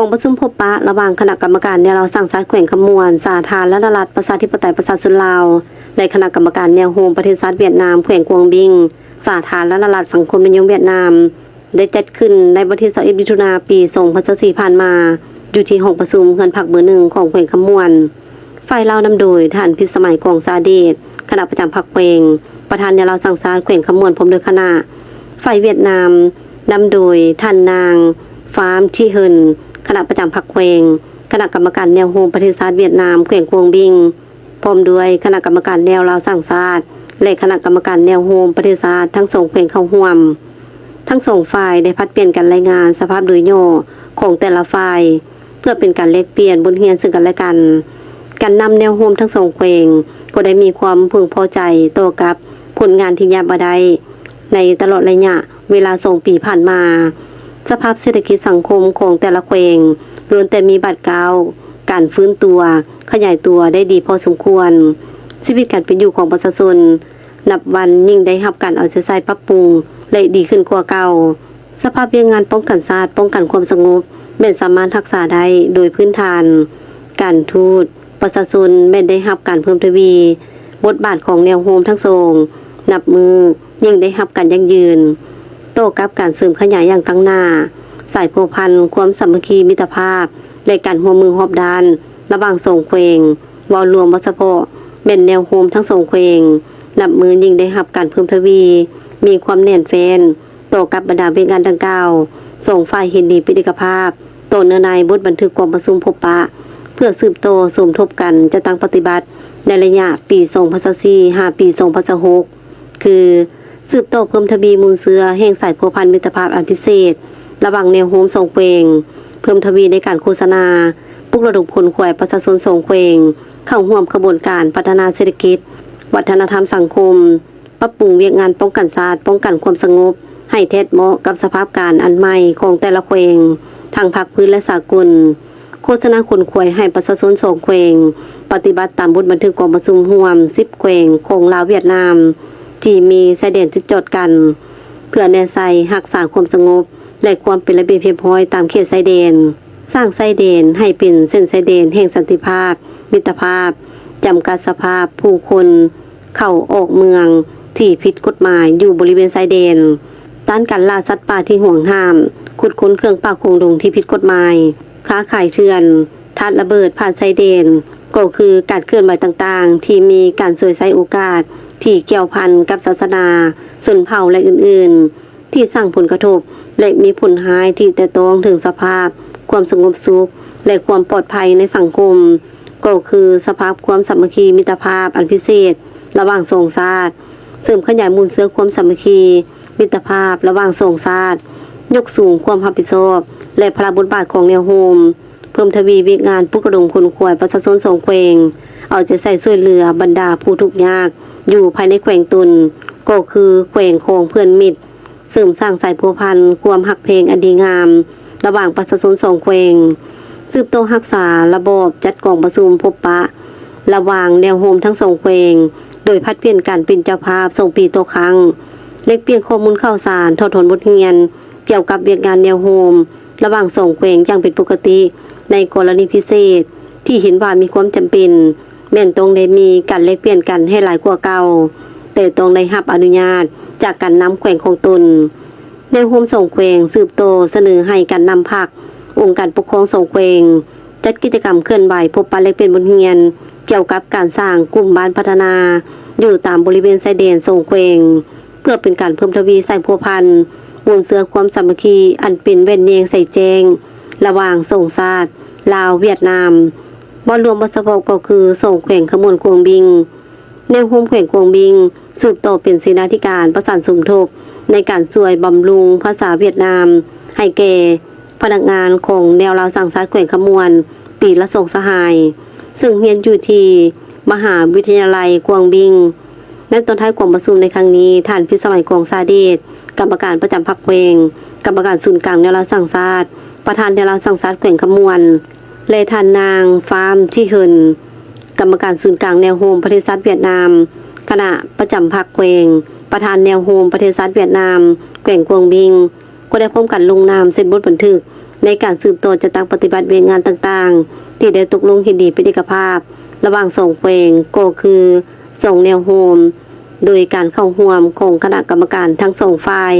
ກອງປະຊຸມພົບປະລະຫວ່າງຄະນະກຳມະການແນວລາວສ້າງຊາດແຂວງຄຳມ່ວນ ສາທາລະນະລັດປະຊາທິປະໄຕປະຊາຊົນລາວ ແລະ ຄະນະກຳມະການແນວໂຮມປະເທດຊາດຫວຽດນາມແຂວງກວາງບິງ ສາທາລະນະລັດສັງຄົມນິຍົມຫວຽດນາມ ໄດ້ຈັດຂຶ້ນໃນວັນທີຊາວເອັດ ມິຖຸນາ ປີສອງພັນຊາວສີ່ ຜ່ານມາ ຢູ່ທີ່ຫ້ອງປະຊຸມເຮືອນພັກເບີໜຶ່ງຂອງແຂວງຄຳມ່ວນ. ຝ່າຍລາວນຳໂດຍທ່ານ ພິດສະໄໝ ກອງສາເດດ ຄະນະປະຈຳພັກແຂວງ, ປະທານແນວລາວສ້າງຊາດແຂວງຄຳມ່ວນ ພ້ອມດ້ວຍຄະນະ. ຝ່າຍຫວຽດນາມນຳໂດຍທ່ານນາງ ຟາມ ທີເຮີນ ຄະນະປະຈຳພັກແຂວງ, ຄະນະກຳມະການແນວໂຮມປະເທດຊາດຫວຽດນາມແຂວງກວາງບິງ ພ້ອມດ້ວຍຄະນະກຳມະການແນວລາວສ້າງຊາດ ແລະ ຄະນະກຳມະການແນວໂຮມປະເທດຊາດທັງສອງແຂວງເຂົ້າຮ່ວມ. ທັງສອງຝ່າຍໄດ້ຜັດປ່ຽນກັນລາຍງານສະພາບໂດຍຫຍໍ້ຂອງແຕ່ລະຝ່າຍ ເພື່ອເປັນການແລກປ່ຽນບົດຮຽນເຊິ່ງກັນແລະກັນ. ການນຳແນວໂຮມທັງສອງແຂວງກໍໄດ້ມີຄວາມເພິ່ງພໍໃຈຕໍ່ກັບຜົນງານທີ່ຍາດມາໄດ້ໃນຕະຫຼອດໄລຍະເວລາສອງປີຜ່ານມາ. ສະພາບເສດຖະກິດສັງຄົມຂອງແຕ່ລະແຂວງລ້ວນແຕ່ມີບາດກ້າວການຟື້ນຕົວ, ຂະຫຍາຍຕົວໄດ້ດີພໍສົມຄວນ. ຊີວິດການເປັນຢູ່ຂອງປະຊາຊົນ ນັບວັນຍິ່ງໄດ້ຮັບການເອົາໃຈໃສ່ປັບປຸງ ແລະ ດີຂຶ້ນກວ່າເກົ່າ. ສະພາບວຽກງານປ້ອງກັນຊາດ, ປ້ອງກັນຄວາມສະຫງົບ ແມ່ນສາມາດຮັກສາໄດ້ໂດຍພື້ນຖານ. ການທູດ, ປະຊາຊົນແມ່ນໄດ້ຮັບການເພີ່ມທະວີ. ບົດບາດຂອງແນວໂຮມທັງສອງ ນັບມື້ຍິ່ງໄດ້ຮັບການຢັ້ງຢືນ. ຕໍ່ກັບການເສີມຂະຫຍາຍຢ່າງຕັ້ງໜ້າ ສາຍພົວພັນຄວາມສາມັກຄີມິດຕະພາບ ແລະ ການຮ່ວມມືຮອບດ້ານລະຫວ່າງສອງແຂວງ ເວົ້າລວມ ເວົ້າສະເພາະ ແມ່ນແນວໂຮມທັງສອງແຂວງ ນັບມື້ຍິ່ງໄດ້ຮັບການເພີ່ມທະວີ, ມີຄວາມແໜ້ນແຟ້ນ. ຕໍ່ກັບບັນດາວຽກງານດັ່ງກ່າວ, ສອງຝ່າຍເຫັນດີເປັນເອກະພາບຕໍ່ເນື້ອໃນບົດບັນທຶກກອງປະຊຸມພົບປະ ເພື່ອສືບຕໍ່ສົມທົບກັນຈັດຕັ້ງປະຕິບັດໃນໄລຍະປີສອງພັນຊາວສີ່ ຫາປີສອງພັນຊາວຫົກ ຄື ສືບຕໍ່ເພີ່ມທະວີມູນເຊື້ອແຫ່ງສາຍພົວພັນມິດຕະພາບອັນພິເສດລະຫວ່າງແນວໂຮມສອງແຂວງ, ເພີ່ມທະວີໃນການໂຄສະນາ, ປຸກລະດົມຂົນຂວາຍປະຊາຊົນສອງແຂວງເຂົ້າຮ່ວມຂະບວນການພັດທະນາເສດຖະກິດ, ວັດທະນະທຳສັງຄົມ, ປັບປຸງວຽກງານປ້ອງກັນຊາດ, ປ້ອງກັນຄວາມສະຫງົບ ໃຫ້ແທດເໝາະກັບສະພາບການອັນໃໝ່ຂອງແຕ່ລະແຂວງ ທັງພາກພື້ນ ແລະ ສາກົນ. ໂຄສະນາຂົນຂວາຍໃຫ້ປະຊາຊົນສອງແຂວງປະຕິບັດຕາມບົດບັນທຶກກອງປະຊຸມຮ່ວມສິບແຂວງຂອງລາວຫວຽດນາມ ທີ່ມີຊາຍແດນຕິດຈອດກັນ ເພື່ອແນໃສ່ຮັກສາຄວາມສະຫງົບ ແລະ ຄວາມເປັນລະບຽບຮຽບຮ້ອຍຕາມເຂດຊາຍແດນ. ສ້າງຊາຍແດນໃຫ້ເປັນເສັ້ນຊາຍແດນແຫ່ງສັນຕິພາບ, ມິດຕະພາບ, ຈຳກັດສະພາບຜູ້ຄົນເຂົ້າອອກເມືອງທີ່ຜິດກົດໝາຍຢູ່ບໍລິເວນຊາຍແດນ, ຕ້ານການລ່າສັດປ່າທີ່ຫວງຫ້າມ, ຂຸດຄົ້ນເຄື່ອງປ່າຂອງດົງທີ່ຜິດກົດໝາຍ, ຄ້າຂາຍເຖື່ອນ, ທາດລະເບີດຜ່ານຊາຍແດນ ກໍຄືການເຄື່ອນໄຫວຕ່າງໆທີ່ມີການສວຍໃຊ້ໂອກາດທີ່ກ່ຽວພັນກັບສາສະໜາ, ຊົນເຜົ່າ ແລະ ອື່ນໆ ທີ່ສ້າງຜົນກະທົບ ແລະ ມີຜົນຮ້າຍທີ່ແຕະຕ້ອງເຖິງສະພາບຄວາມສະຫງົບສຸກ ແລະ ຄວາມປອດໄພໃນສັງຄົມ, ກໍຄືສະພາບຄວາມສາມັກຄີມິດຕະພາບອັນພິເສດລະຫວ່າງສອງຊາດ, ເສີມຂະຫຍາຍມູນເຊື້ອຄວາມສາມັກຄີມິດຕະພາບລະຫວ່າງສອງຊາດ, ຍົກສູງຄວາມຮັບຜິດຊອບ ແລະ ພາລະບົດບາດຂອງແນວໂຮມ, ເພີ່ມທະວີວຽກງານປຸກລະດົມຂົນຂວາຍປະຊາຊົນສອງແຂວງ, ເອົາໃຈໃສ່ຊ່ວຍເຫຼືອບັນດາຜູ້ທຸກຍາກຢູ່ພາຍໃນແຂວງຕົນ, ກໍຄືແຂວງຂອງເພື່ອນມິດ, ເສີມສ້າງສາຍພົວພັນຄວາມຮັກແພງອັນດີງາມລະຫວ່າງປະຊາຊົນສອງແຂວງ, ສືບຕໍ່ຮັກສາລະບອບຈັດກອງປະຊຸມພົບປະລະຫວ່າງແນວໂຮມທັງສອງແຂວງ ໂດຍຜັດປ່ຽນກັນເປັນເຈົ້າພາບສອງປີຕໍ່ຄັ້ງ, ແລກປ່ຽນຂໍ້ມູນຂ່າວສານ, ຖອດຖອນບົດຮຽນກ່ຽວກັບວຽກງານແນວໂຮມລະຫວ່າງສອງແຂວງຢ່າງເປັນປົກກະຕິ. ໃນກໍລະນີພິເສດທີ່ເຫັນວ່າມີຄວາມຈຳເປັນ ແມ່ນຕ້ອງໄດ້ມີການແລກປ່ຽນກັນໃຫ້ຫຼາຍກວ່າເກົ່າ, ແຕ່ຕ້ອງໄດ້ຮັບອະນຸຍາດຈາກການນຳແຂວງຂອງຕົນ. ແນວໂຮມສອງແຂວງສືບຕໍ່ສະເໜີໃຫ້ການນຳພັກ, ອົງການປົກຄອງສອງແຂວງ ຈັດກິດຈະກຳເຄື່ອນໄຫວພົບປະແລກປ່ຽນບົດຮຽນກ່ຽວກັບການສ້າງກຸ່ມບ້ານພັດທະນາຢູ່ຕາມບໍລິເວນຊາຍແດນສອງແຂວງ ເພື່ອເປັນການເພີ່ມທະວີສາຍພົວພັນ, ມູນເຊື້ອຄວາມສາມັກຄີອັນເປັນແວ່ນແຍງໃສແຈ້ງລະຫວ່າງສອງຊາດ ລາວ-ຫວຽດນາມ, ເວົ້າລວມເວົ້າສະເພາະກໍຄືສອງແຂວງຂະມວນກວາງບິງ. ແນວໂຮມແຂວງກວາງບິງ ສືບຕໍ່ເປັນເສນາທິການປະສານສົມທົບໃນການຊ່ວຍບຳລຸງພາສາຫວຽດນາມໃຫ້ແກ່ພະນັກງານຂອງແນວລາວສ້າງຊາດແຂວງຄຳມ່ວນ ປີລະສອງສະຫາຍ, ເຊິ່ງຮຽນຢູ່ທີ່ມະຫາວິທະຍາໄລກວາງບິງ. ໃນຕອນທ້າຍກອງປະຊຸມໃນຄັ້ງນີ້, ທ່ານ ພິດສະໄໝ ກອງສາເດດ ກຳມະການປະຈຳພັກແຂວງ, ກຳມະການສູນກາງແນວລາວສ້າງຊາດ, ປະທານແນວລາວສ້າງຊາດແຂວງຄຳມ່ວນ ແລະ ທ່ານນາງ ຟາມ ທີເຮີນ ກຳມະການສູນກາງແນວໂຮມປະເທດຊາດຫວຽດນາມ, ຄະນະປະຈຳພັກແຂວງ, ປະທານແນວໂຮມປະເທດຊາດຫວຽດນາມ ແຂວງກວາງບິງ ກໍໄດ້ພ້ອມກັນລົງນາມເຊັນບົດບັນທຶກ ໃນການສືບຕໍ່ຈັດຕັ້ງປະຕິບັດວຽກງານຕ່າງໆ ທີ່ໄດ້ຕົກລົງເຫັນດີເປັນເອກະພາບ ລະຫວ່າງສອງແຂວງ ກໍຄືສອງແນວໂຮມ ໂດຍການເຂົ້າຮ່ວມຂອງຄະນະກຳມະການທັງສອງຝ່າຍ.